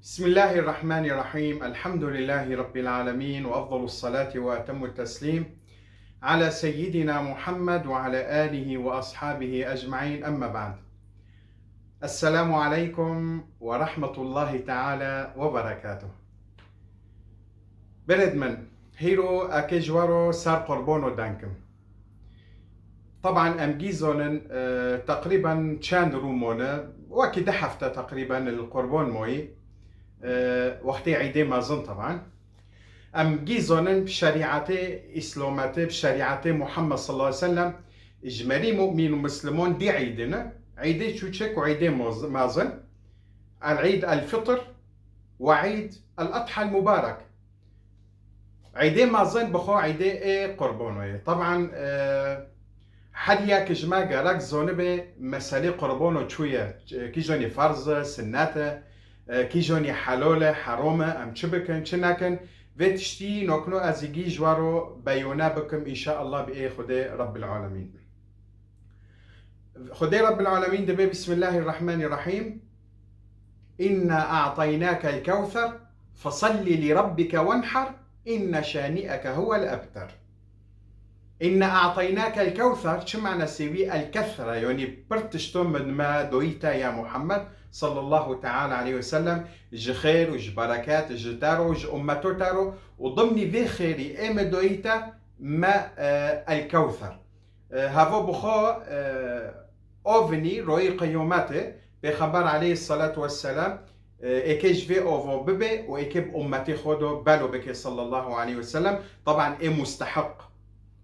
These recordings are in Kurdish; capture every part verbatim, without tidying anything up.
بسم الله الرحمن الرحيم. الحمد لله رب العالمين، وأفضل الصلاة وأتم التسليم على سيدنا محمد وعلى آله وأصحابه أجمعين. أما بعد. السلام عليكم ورحمة الله تعالى وبركاته. Berêd min, hîro eke ji we ro ser qurbono deng kim. Taban em gî zonin, e, teqrîben çend rû mone, wekî du hefte teqrîben li qurbon moyî, e, wextê Îdê mezin taban. Em gî zonin bi şerîetê Îslometê, bi şerîetê Muhammed sallallahu aleyhi ve sellem, ji merî mu'mîn û mislimon dî Îdê ne. Îdê çûçek û Îdê moz-, mezin. El Îd el Fitr ve Îd el Adha el Mubarek. Îdê mezin bi xwe Îdê ê qurbono ye. Taban, e, her yek ji me gerek zonibe meselê qurbono çû ye. Kîjonî ferz e, sinnet e, e, kîjonî helal e, heram e, em çi bikin, çi nekin. Vê tiştî nokno ez ê gî ji we ro beyone bikim, înşaallah bi ê Xwedê Rabbil Alemîn. Xwedê Rabbil Alemîn dibe, Bismillahirrahmanirrahîm. İnna a'taynakel kewser, fesalli li rabbike wenhar, inne şani'eke huwel ebter. Inna a'taynakel kewser, çi manesê wî el kethre, yanî pir tişto min me doyî te ya Muhammed sallallahu teala aleyhi ve sellem, ji xêr û ji bereket, ji te ro, ji ummeto te ro, û dimnî vê xêrî ê me doyî te me, e, el kewser. E, heva bi xwe, e, ovinî royê qiyometê, Pêxember aleyhissalatu vesselam, e, êkê ji vê ovo bibe û êkê bi ummetê xwe de belo bike sallallahu aleyhi ve sellem. Taban ê mustehiq.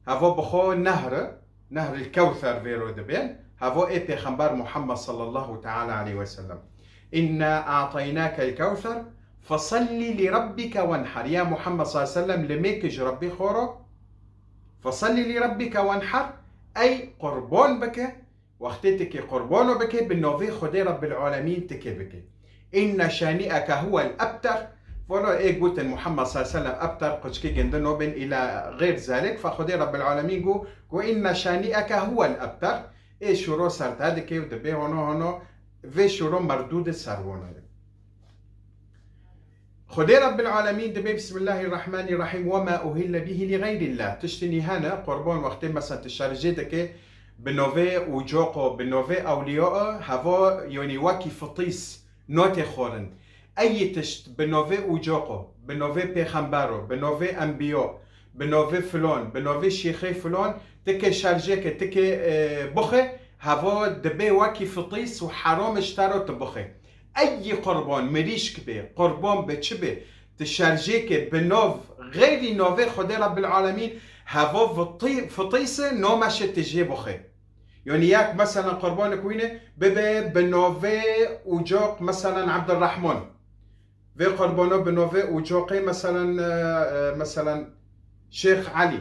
Heva bi xwe nehr e, nehr el kewser vê ro dibên. Heva ê Pêxember Muhammed sallallahu teala aleyhi ve sellem. İnna a'taynakel kewser, fesalli li rabbike wenhar. Ya Muhammed sallallahu aleyhi ve sellem, limêke ji Rabbî xwe ro, Fesalli li rabbike wenhar, ey qurbon bike, wextê tikê qurbono bike, bi novê Xwedê Rabbil Alemîn tikê bike. Inne şani'eke huwel ebter, volo ê gotin Muhammed sallallahu aleyhi ve sellem ebter, quçikê gindin nobin îla xêr zalik, fe Xwedê Rabbil Alemîn got, got, inne şani'eke huwel ebter, ê şûro ser te dike û dibê hono hono, vê şûro merdûdê ser wono ye. Xwedê Rabbil Alemîn dibê, Bismillahirrahmanirrahîm, "Ve ma uhille bihi li gayrillah." Tiştî nî hene, qurbon wextê mesela tu şerjê dike, bi novê ucoqo, bi novê ewliyo, heva yonî wekî fitîs notê xorin. Eyî tişt bi novê ucoqo, bi novê pêxembero, bi novê enbiyo, bi novê filon, bi novê şêxê filon, tikê şerjê ke, tikê, e, bixê, heva dibê wekî fitîs û heram ji te ro tu bixê. Eyî qurban mirîşk bê, qurban bi çi bê, tu şerjêkê bi nov xeyrî novê Xwedê Rebbil Alemîn, heva fitî-, fitîse nomeşe tu jê bixê. Yanî yek meselen qurbanek wîne bibe bi novê ucoq meselen Ebdurrahman. Vê qurbano bi novê ucoqê meselen, e, e, meselen Şêx Elî.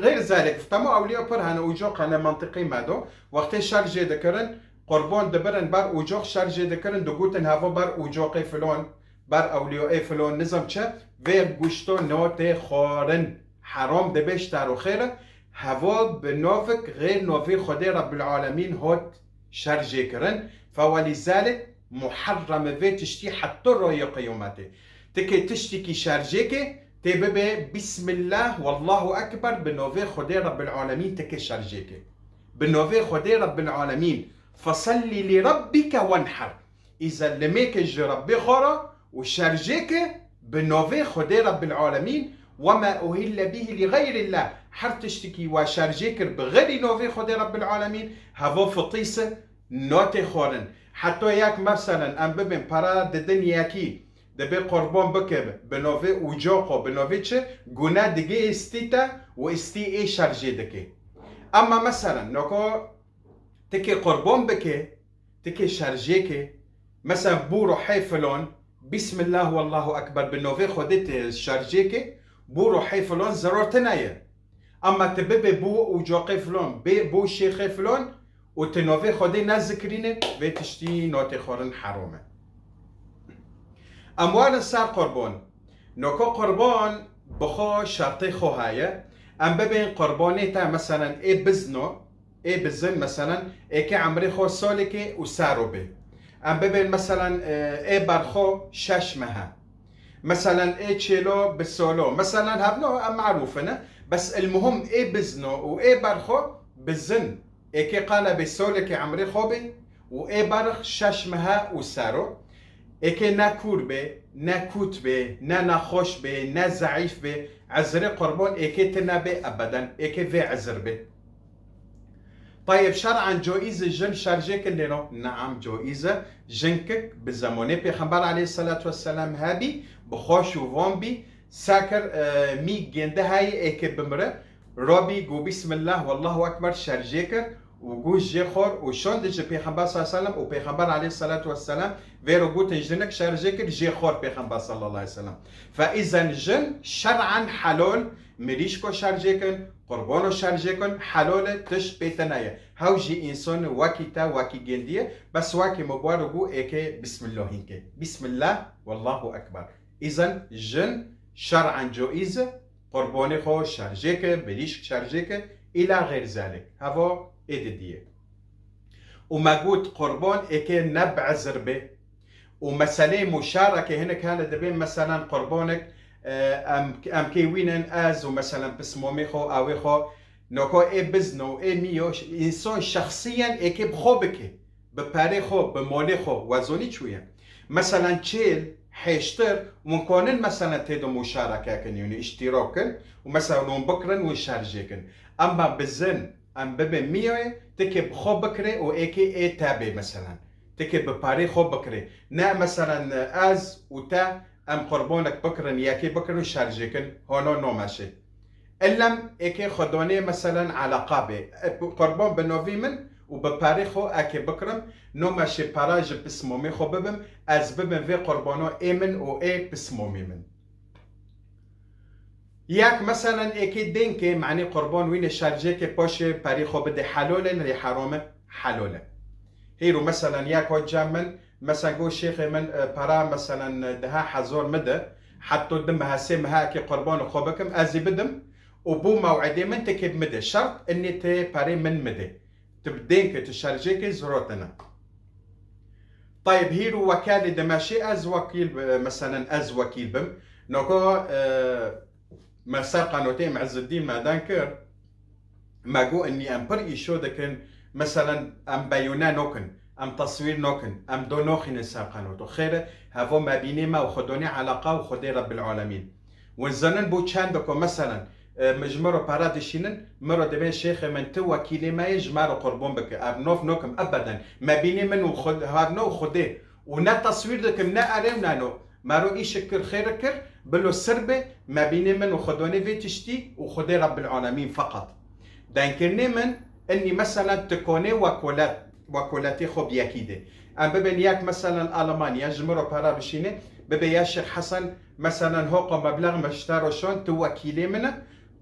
Xeyr zalik, tema ewliya pir hene, ucoq hene, mentiqî me do. Wextê şer jê dikirin, qurban dibirin ber ucoq, şer jê dikirin, digotin heva ber ucoqê filon, ber ewliyayê filon, nizam çi, vê guşto notê xorin. Heram dibe ji te ro xêr e, heva bi novik xêr novê Xwedê Rebbil Alemîn hot şer jê kirin. Fe welîzalik, muherrem e vê tiştî heta royê qiyometê. Tikê tiştîkî şerjêkê tê bibe Bismillah, Wallahu Ekber, bi novê Xwedê Rebbil Alemîn tikê şerjêkê. Bi novê Xwedê Rebbil Alemîn, Fesellî li Rebbike wenher. Îza limêke ji Rebbê xwe re û şerjêke bi novê Xwedê Rebbil Alemîn, "Ve ma uhille bihi li gayrillah." Her tiştikî we şerjê kir bi xeyrî novê Xwedê Rebbil Alemîn, heva fitîse, notê xorin. Heta yek meselen em bibin para didin yekî, dibê qurban bike bi novê ucoqo, bi novê çi, gune digê istî te û istî ê şerjê dike. Ema meselen, noko tikê qurban bike, tikê şerjêkê, meselen bû ruhê filon, Bismillah Wallahu Ekber, bi novê Xwedê tê şerjêkê, bû ruhê filon zeror tine ye. Ema tu bibê bû ucoqê filon, bê bû şêxê filon û tu novê Xwedê nezikirîne, vê tiştî notê xorin heram e. Em werin ser qurban. Noko qurban bi xwe şertê xwe heye. Em bibên qurbanê te, meselen, ê bizno, ê bizin, meselen, êkê emrê xwe salekê û sero bê. Em bibên, meselen, e, ê berxo şeş mehe. Meselen, ê çêlo bi solo. Meselen, hevno em marûf in. Bes el muhim ê bizno û ê berxo bizin. Êkê qane bê solekê emrê xo bê û ê berx şeş mehe û sero. Êkê ne kûr bê, ne kût bê, ne nexweş bê, ne zeîf bê. Ezirê qurban êkê tine bê ebeden. Êkê vê ezir bê. Tayeb, şer'an coîz e jin şerjêkin lêno? Neam, coîz e. Jinkik bi zemonê Pêxember aleyhisselatu vesselam hebî, bi xweş û van bî, sekir, e, mî gênde heyî êkê bimire, robî gu bismillah, wallahu ekber, şerjê kir û gu jê xor û şon di ji Pêxember sallallahu aleyhi ve sellem û Pêxember aleyhisselatu vesselam vê ro gutin jinik şerjê kir, jê xor Pêxember sallallahu aleyhi ve sellem. Fe îzen jin şer'an helol, mirîşko şerjê kin, Qurbano şerjê kin, helol e, tişt pê te neye. Hew jî însan e, wekî te, wekî gêndî ye, bes wekî min bar û gu êkê bismillahîn ke. Bismillah, wallahu ekber. Îzen jin şer'an coîz e, qurbanê xwe şerjê ke, birîşk şerjê ke, îla xêr zalik. Heva ê didiyê. Û me got qurban êkê ne bi ezir bê. Û meseleyê muşareke hinek hene dibên, meselen, qurbanek, e, em, em kê wînin, ez û, meselen, pismomê xwe, awê xwe, noko ê bizno, ê miyo, însan şexsiyen êkê bi xwe bike, bi perê xwe, bi molê xwe, wezonî çûye. Meselen, çêl, hêştir, hûn konin, meselen, tê de muşareke kin, yani iştirak kin, û, meselen, hûn bikirin, hûn şerjê kin. Ema bizin, em bibin miyoyê, tikê bi xwe bikirê û êkê ê te bê, meselen. Tikê bi parê xwe bikirê. Ne, meselen, ez û te em qurbanek bikirin, yekê bikirin û şerjê kin, hono nomeşê. Illem êkê xwedonê, meselen, eleqa bê. E, qurban bi novî min û bi parê xwe ekê bikirim, nomeşê para ji pismomê xwe bibim, ez bibim vê qurbano ê min û ê pismomê min. Yek, meselen, êkê dênkê, manî qurban wînê şerjêkê paşê perî xwe bide, helol e, lê heram e? Helol e. Hîro, meselen, yek hat cem min, meselen, got, şêxê min, e, para, meselen, e, deha hezar mide, heta du mehe, sê mehe êkê qurbanê xwe bikim, ez ê bidim û bo mew'idê min tikê bi mide. Şert, inê tê perê min mide. Tu bi dênkê, tu şerjêkê zirotine. Tayeb, hîro wekalê dimeşê ez wekîl bi-, meselen, ez wekîl bim. Noko, e, me ser qanotê em Izzuddin me dan kir. Me got, inî em pir îşo dikin. Meselen, em beyûne nokin, em teswîr nokin, em do noxînin ser qanoto. Xêr e, hevo me bînê me û xwedonê eleqa û Xwedê Rebbil Alemîn. Hûn zanin bo çend diko, meselen, e, min ji min re para dişînin, min re dibên şêxê min, tu wekîlê me yê, ji me re qurbon bike. Ev nov nokim ebeden. Me bînê min û Xwed-, hevno û Xwedê. Û ne teswîr dikim, ne erê û ne no. Me ro îşik kir, xêrik kir, bilo sir be, me bînê min û Xwedonê vê tiştî û Xwedê Rebbil Alemîn feqet. Denkirinê min, inî meselen tu konê wekolet, wekoletê xwe bi yekî de. Em bibên yek, meselen Alemanya, ji min re para bişîne, bibe ya Şêx Hesen, meselen hoqa meblex me ji te re şon, tu wekîlê min e,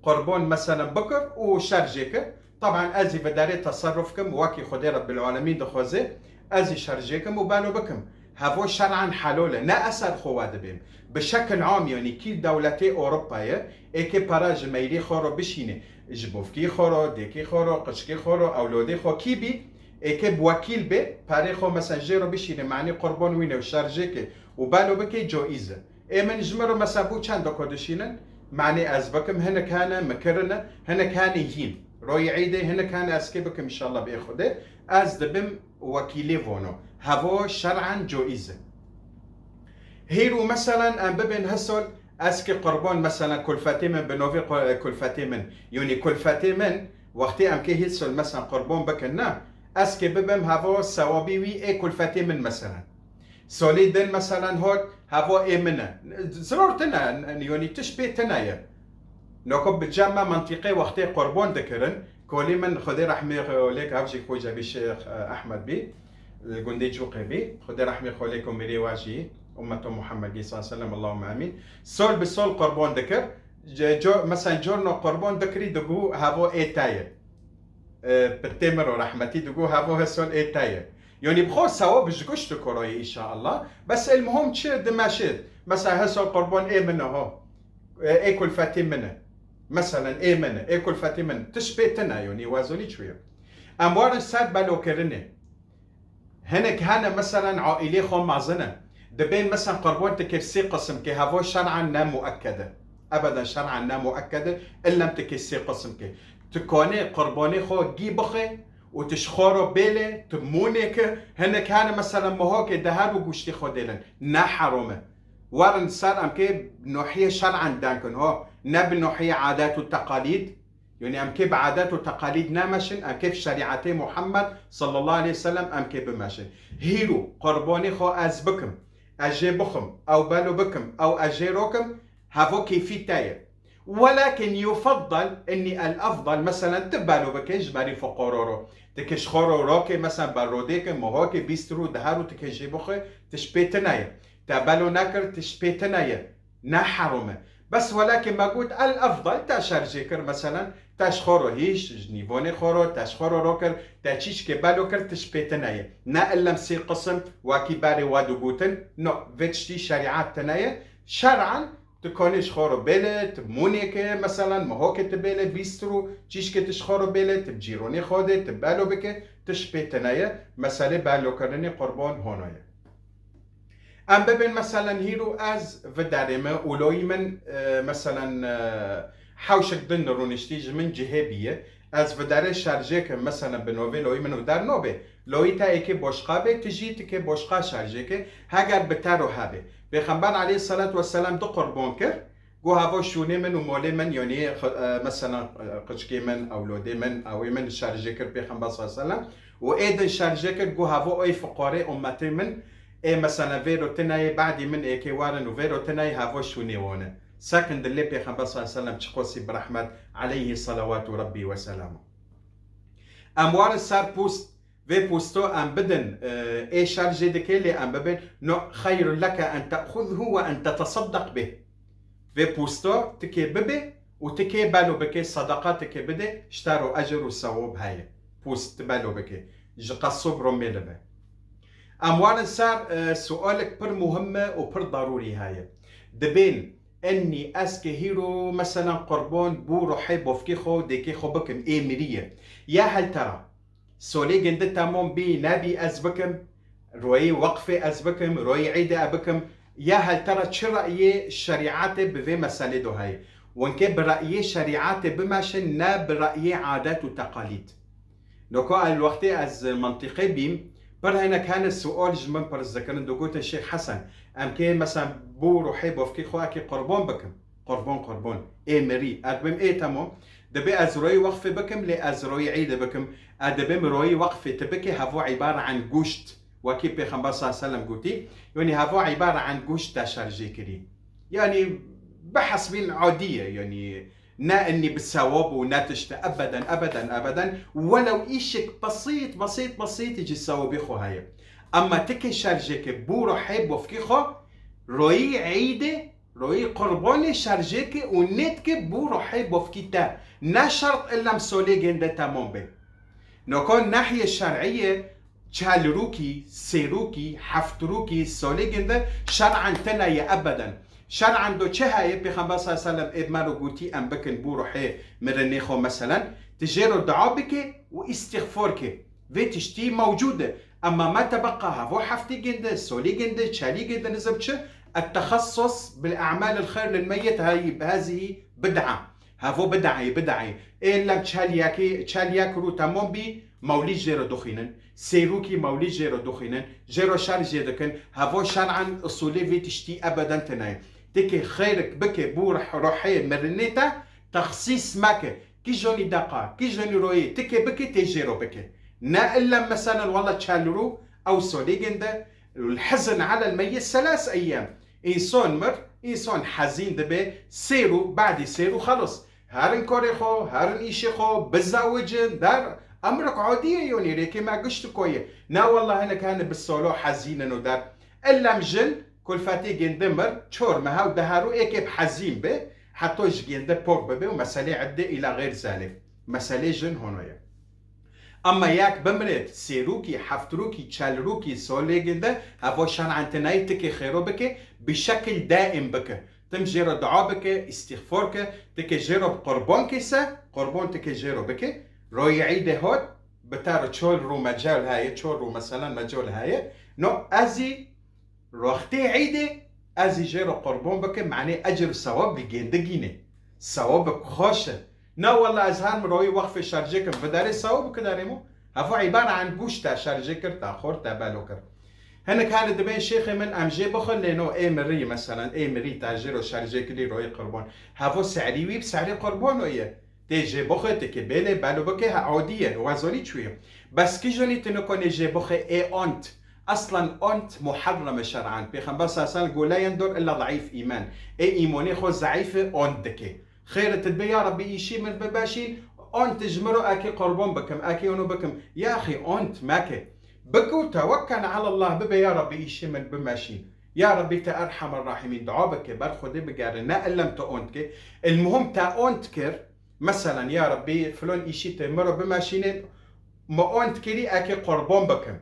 qurbon meselen bikir û şerjê kir. Taban ez jî bi derê teserruf kim, wekî Xwedê Rebbil Alemîn dixwaze, ez jî şerjê kim û belo bikim. Hevo şer'an helol e, ne ez ser xwe we dibêm. Bi şekil am, yanî kî dewletê Ewropayê, êkê para ji meyrî xwe re bişîne, ji bovkî xwe re, dêkî xwe re, qiçkî xwe re, ewlodê xwe kî bî, êkê bi wekîl bê, perê xwe mesela jê re bişîne, manî qurbon wîne û şerjê ke û belo bike, coîz e. Ê min ji min re mesela bû çend deko dişînin, manî ez bikim, hinek hene min kirine, hinek hene hîn. Royê Îdê hinek hene ez kê bikim, înşallah bê Xwedê. Ez dibim wekîlê vono. Hevo şer'an coîz e. Hîr û meselen em bibên hisol, ez kê qurban, meselen kulfetê min, bi novê qu-, kulfetê min. Yanî kulfetê min, wextê em kê hisol, meselen qurban bikin, ne? Ez kê bibim hevo sewabî wî ê kulfetê min, meselen. Solê din, meselen, hot, hevo ê min e. Ziror tine, yanî tişt pê tine ye. Noko bi cem me mentîqê wextê qurbon dikirin, kolê min, Xwedê rehmê xwe lêk, ev jî xoca bî Şêx, e, Ehmed bî, li gundê Cûqê bî. Xwedê rehmê xwe lêk û mirê we jî, ummeto Muhammedî sallallahu aleyhi ve sellem, Allahümme amîn. Sol bi sol qurbon dikir. Ce-, co-, meselen, corno qurbon dikirî digu hevo ê te ye. E, pitê min ro rehmetî digu hevo hisol ê te ye. Yanî bi xwe sewab ji guş dikoroyê, înşallah. Bes el muhim çi dimeşê. Mesela hisol qurbon ê min e ho. E, ê kulfetê min e. Meselen ê min e, ê kulfetê min. Tişt pê tine, yanî wezonî çûye. Em warin ser belokirinê. Hinek hene, meselen, aîlê xwe mezin e. Dibên, meselen, qurban tikê sê qisim ke, havo şer'an ne muekked e. Ebeden şer'an ne muekked e, illem tikê sê qisim ke. Tu kanê qurbanê xwe gî bixê û tu ji xwe re bêlê, tu mûnê ke, hinek hene, meselen, mihokê deher û goştê xwe dêlin. Ne herom e. Werin ser em kê nahiyê şer'an denkin, ho, ne bi nahiyê adet û teqalîd. Yanî em kê bi adet û teqalîd nemeşin, em kê bi şerîetê Muhammed sallallahu aleyhi ve sellem em kê bimeşin. Hîro qurbanê xwe ez bikim, ez jê bixim, ew belo bikim, ew ez jê rokim, hevo kêfî te ye. Welakin yufaddal, innî el afdal, meselen, tu belo bike ji berî fuqaro ro. Tu kê ji xwe ro rokê, meselen, ber rodê ke, mihokê bîst rû, deh rû tu kê jê bixwe, tu ji pê tine ye. Te belo nekir, tu ji pê tine ye. Ne herom e. Bes welakin me got, el afdal, te şer jê kir, meselen, te ji xwe ro hîş, ji nîvonê xwe ro, te ji xwe ro rokir, te çîşkê belo kir, tu ji pê tine ye. Ne illem sê qisim, wekî berê we digotin, no, vê tiştî şerîet tine ye. Şer'an, tu kanê ji xwe re bêle, tu mûnê ke, meselen, mihokê tu bêle, bîst rû, çîşkê tu ji xwe re bêle, tu bi cîronê xwe de, tu belo bike, tu ji pê tine ye, meselê belokirinê qurban hono ye. Em bibên, meselen, hîro ez viderê me û loyî min, e, meselen, e, hewşik din rûniştî ji min cihê bîye, ez viderê şerjê ke, meselen, bi novê loyî min û der nobê, loyî te êkê boşqa bê, tu jî tikê boşqa şerjê ke, heger bi te ro hebê. Pêxember aleyhisselatu vesselam du qurban kir, got, havo şûnê min û molê min, yanî, xi-, e, mesela, e, qiçkê min, ewlodê min, ewê min şerjê kir Pêxember sallallahu aleyhi ve sellem. Û ê din şerjê kir, got, havo ey fuqarê ummetê min, ê, mesela, vê ro tine ye, badî min êkê werin û vê ro tine ye, havo şûnê wan e. Sekin dilê Pêxember sallallahu aleyhi ve sellem çiqosî bi rehmet, aleyhi salawatu Rabbi ve selamu. Em warin ser post, vê posto em bidin, e, ê şer jê dike lê em bibin, no, xeyrun leke en te'xuzhu ve en tetesaddaq bih. Vê posto tikê bibê û tikê belo bike, sadaqa tikê bide, ji te ro ecir û sewab heye. Post tu belo bike. Ji qesob ro mêli be. Em warin ser, e, sualek pir muhim e û pir darûrî heye. Dibên, ennî ez ke hîro, meselen, qurban bû ruhê bofkê xwe, dêkê xwe bikim, ê mirî ye. Ya hel te ra. Solê ginde temam bî, nebî ez bikim, royê weqfê ez bikim, royê îdê e bikim. Ya hel te ra çi reyê şerîetê bi vê meselê do heye? Winkê bi reyê şerîetê bimeşin, ne bi reyê adet û teqalîd. Noko el wextê ez mentiqê bîm, pir hinek hene sual ji min pirs dikirin, digotin, Şêx Hesen, em kê, meselen, bû ruhê bofkê xwe ekê qurban bikim. Qurban, qurban. Ê mirî. Ez dibêm ê temam. Dibê ez royê weqfê bikim, lê ez royê îdê bikim. Ez dibêm royê weqfê tu bikê, hevo îbare an goşt. Wekî Pêxember sallallahu aleyhi ve sellem gotî, yanî hevo îbare an goşt te şerjê kirî. Yanî bi hesbîn adî ye, yanî ne innî bi sewab û ne tişte, ebeden, ebeden, ebeden. Welew îşek besît, besît, besît jî sewabê xwe heye. Emma tikê şerjê ke bû ruhê bofkê xwe, royê îdê, royê qurbanê şerjê ke û nêt ke bû ruhê bofkî te. Ne şert illem solê ginde temam be. Noko nehiyê şer'î ye, çel rûkî, sê rûkî, heft rûkî, solê ginde şer'an tine ye ebeden. Şer'an do çi heye? Pêxember sallallahu aleyhi ve sellem ê me ro gotî em bikin bû ruhê mirinê xwe meselen. Tu jê ro dua bike û îstîxfor ke. Vê tiştî mewcûd e. Emma me tebeqa hevo heftî ginde, solî ginde, çelî ginde nizim çi? Ettexassus bil e'malil xeyr lil meyyit hezî bid'a. Hevo bid'ayê, bid'ayê. Ê lem çel yekê, çel yek rû temam bî, mewlîd jê re dixwînin. Sêrûkî mewlîd jê re dixwînin. Jê re şer jê dikin. Hevo şer'an usulê vê tiştî ebeden tine ye. Tikê xeyrik bike bû ruh-, ruhê mirinê te, texsîs meke. Kîjonî deqa, kîjonî royê, tikê bike, tê jê re bike. Ne illem meselen walla çel rû, ew solê ginde, hizn alel meyyit selas eyyam. Însan mir, însan hezîn dibe, sê rû, badî sê rû xelos. Herin korê xwe, herin îşê xwe, bizawicin, der, emrik adî ye yonî, rêkê me gişt koye. Ne walla hinek hene bi solo hezînin û der. Illem jin, kulfetê ginde mir, çor meha û deha rû êkê bi hezîn be, heto ji ginde pok bibe û meselê idde îla xeyr zalik. Meselê jin hono ye. Ama yek bimrêt, sêrûkî, heftrûkî, çelrûkî, solê ginde, hevo şer'an tinayî tikê xêro bike, bi şekil daîm bike. Tim jê re dua bike, îstîxfor ke, tikê jê re bi qurban kê se, qurban tikê jê re bike, royê îdê hot, Bi te re çol rû mecol heye, çol rû meselen mecol heye. No, ez jî wextê Îdê ez jî jê re qurban bikim, manê ecr û sewab li gêndigî ne. Sewabek xweş e. Na wella ez her min royî wexfê şerjê kim, bidarê sewabek darê mo. Heva îbare an gûş te şerjê kir, te xort, te belo kir. Hinek hene dibên şêxê min em jê bixin lê no ê mirî, meselen ê mirî te jê re şerjê kirî royî qurban. Hevo serî wî bi serî qurban o ye. Tê jê bixwe, tê ke bêlê belo bike, he odî ye, wezonî çûye. Bes kijonî tu nikonê jê bixwe ê ont. Aslan ont muharrem e şer'an. Pêxember sallallahu aleyhi ve sellem gole yên dor illa zayîf îman. Ê îmonê xwe zayîf e, ont dike. Xêr e, tu dibê ya Rabbî îşî min bimeşîn, ont ji min re ekê qurban bikim, ekê onu bikim. Ya axî ont meke. Bike û tewekkel ala Allah, bibe ya Rabbî îşî min bimeşîn. Ya Rabbî te erhemer rahimîn, dua bike, ber Xwedê bigere, ne illem tu ont ke. El muhim te ont kir, Meselen, ya Rabbî, filon îşî tê min re bimeşînê, me ont kirî, ekê qurban bikim.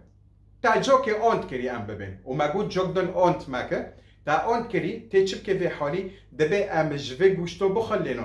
Te cokê ont kirî em bibên. Û me got cok din ont meke. Te ont kirî, tê çi bike vê halî, dibê em ji vê gûşto bixin lê no.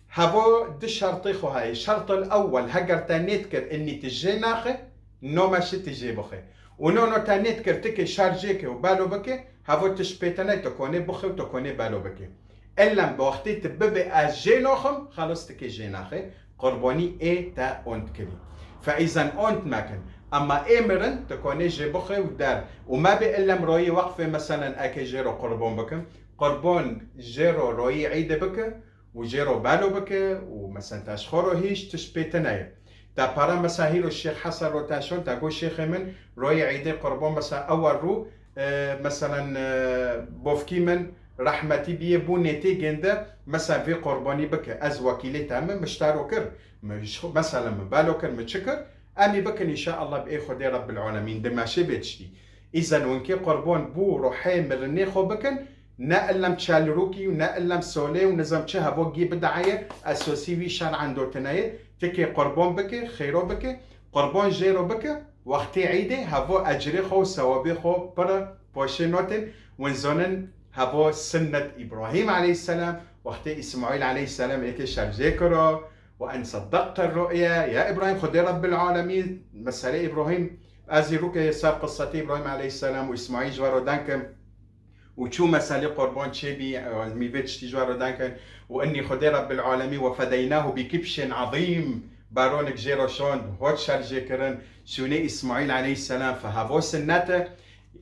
Hevo du şertê xwe heye. Şertil ewwel, heger te nêt kir, innî tu jê naxe, no meşî tu jê bixe. Û no no te nêt kir, tu ke şerjê ke û belo bike, Hevo tu ji pê te ney, tu konê bixwe û tu konê belo bike. Ellem bi wextê tu bibê ez jê naxim, xelas tu kê jê naxê, qurbanî ê te ont kirî. Feîzen ont mekin. Ema ê mirin, tu konê jê bixwe û der. Û me bê ellem royî weqfê meselen ekê jê ro qurban bikim. Qurban jê ro royî îdê bike, û jê ro belo bike û mesela te ji xwe ro hîç tişt pê tune ye. Te para mesela hîro Şêx Hesen ro te şon, te got şêxê min, royê Îdê Qurban mesela ew rû, e, meselen, e, bovkî min rehmetî bîye bû nêtê gênde, mesela vê qurbanî bike. Ez wekîlê te min, min ji te ro kir. Min ji xwe, mesela min belo kir, min çi kir? Em ê bikin înşaallah bi ê Xwedê Rebbil Alemîn, dimeşê bê tiştî. Îzen winkê qurban bû ruhê mirinê xwe bikin, Ne illem çelrûkî û ne illem solê û nizam çi hevo gî bidayê esosî wî şer'en dotine ye. Tikê qurban bike, xêro bike, qurban jê ro bike, wextê Îdê hevo ecrê xwe û sewabê xwe pir e, poşê notin, win zonin hevo sinnet Îbrahîm aleyhisselam, wextê Îsmaîl aleyhisselam êkê şerjê kiro, وأن صدقت الرؤيا، ya Îbrahîm, Xwedê Rebbil Alemîn, meselê Îbrahîm, ez ê rûkê ser qissetê Îbrahîm aleyhisselam û Îsmaîl ji we ro denkim. û çû meselê qurban çêbî, e, mîvê tiştî ji we re denkin. Û innî Xwedê Rebbil Alemî وفديناه بذبح عظيم. Baronik jê re şond, hot şer jê kirin, şûnê Îsmaîl aleyhisselam fe hevo sinnet e.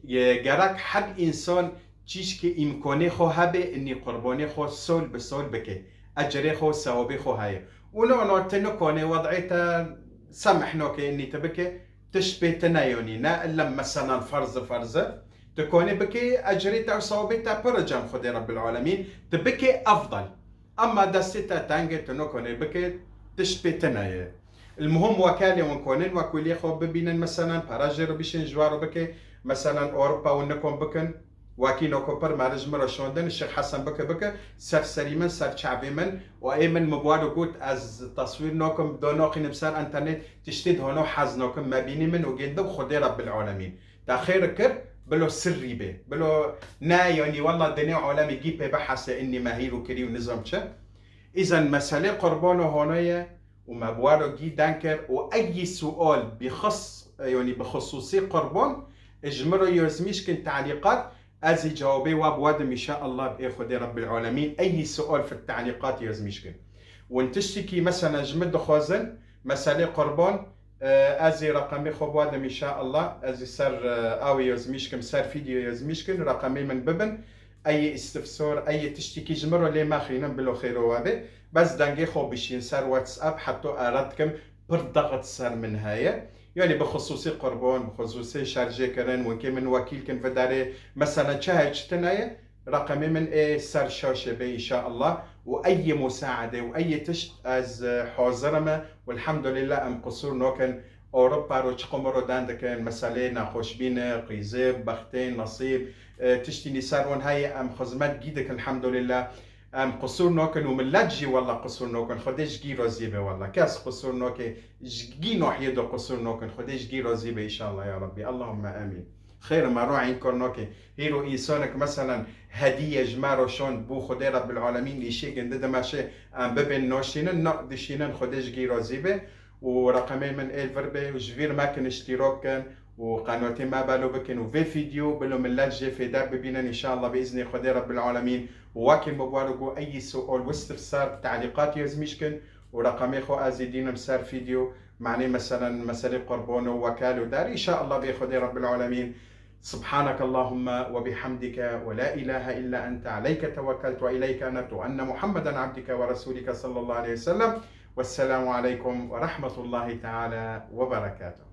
Ye, gerek her însan çîşkê îmkonê xwe hebe, innî qurbanê xwe sol bi sol bike. Ecrê xwe, sewabê xwe heye. Û no, no, ti nikonê wed'ê te semih noke, innî ti bike, tişt pê tine yonî, ne illem meselen ferz e, ferz e. Tu konê bikê, ecrê te û sewabê te pir e cem Xwedê Rebbil Alemîn. Tu bikê efdal. Emma destê te teng e, tu nikonê bikê, tişt pê tine ye. El muhim wekalê wan konin, wekûliyê xwe bibînin, meselen, para jê re bişên, ji we re bikê, meselen, Ewropa wan nikon bikin, wekî noko pir, meric min re şondin, Şêx Hesen bike, bike, ser serî min, ser çavê min, û ê min, min bi we re got, ez teswîr nokim, do noxînim ser enternet, tiştê di hono hez nokim, me bînî min û gêndim Xwedê Rebbil Alemîn. Te xêr kir, bilo sirrî bê. Bilo ne, yanî, wella dinê alemê gî pê bihese, innî me hîro kirî û nizam çi. Îzen meselê qurban û hano ye û me bi we re gî den kir û eyî sual bi xis-, yanî bi xisûsî qurban, ji min re yozmîş kin telîqat, ez ê cewabê we bi we dim, înşaallah, bi ê Xwedê Rebbil Alemîn, eyî sual fi telîqat yozmîş kin. Win tiştekî, meselen, ji min dixwazin, meselê qurban, E, ez ê reqemê xwe biwadim, înşaallah. Ez ê ser, e, awê yozmîş kim, ser fîdyo yozmîş kin, reqemê min bibin. Eyê îstifsor, eyê tiştekî ji min re lê mexînin, bilo xêro we be. Bes dengê xwe bişîn ser WhatsApp, heto eret kim, pir dexit ser min heye. Yanî bi xisûsî qurban, bi xisûsî şerjê kirin, winkê min wekîl kin, vidarê, meselen, çi heye, çi tune ye? Reqemê min ê ser şaşê be, înşaallah. Û eyê musaade û eyê tişt ez, e, hazir im. Û elhamdulillah, em qisûr nokin. Ewropa ro çi qumiro dan dikin, meselê nexweşbîne, qîzê, bextê, nesîb, e, tiştî nî ser wan heye, em xizmet gî dikin, elhamdulillah. Em qisûr nokin û millet jî wella qisûr nokin. Xwedê ji gî razî be wella. Kes qisûr noke, ji gî nohiyê de qisûr nokin. Xwedê ji gî razî be, înşaallah ya Rabbî. Allahümme amîn. Xêr, me ro eyn kor noke. Hîro însanek, meselen, hediye ji me ro şond, bû Xwedê Rebbil Alemîn, îşê gindi dimeşe, em bibên noşînin, na dişînin, Xwedê ji gî razî be. û reqemê min ê li vir bê û ji vîr mekin, îştîrok kin û qenotê me belo bikin û vê fîdyo bilo millet jê fêde bibînin, înşallah bi îznê Xwedê Rebbil Alemîn. Û wekî min bû got, eyî sual û istifsar bi telîqatî ez mîş kin û reqemê xwe ez ê dînim ser fîdyo. Manê meselen meselê qurbon û wekel û dar, înşallah bi Xwedê Rebbil Alemîn. سبحانك اللهم وبحمدك ولا إله إلا أنت عليك توكلت وإليك أنبت وأن محمدا عبدك ورسولك صلى الله عليه وسلم. والسلام عليكم ورحمة الله تعالى وبركاته.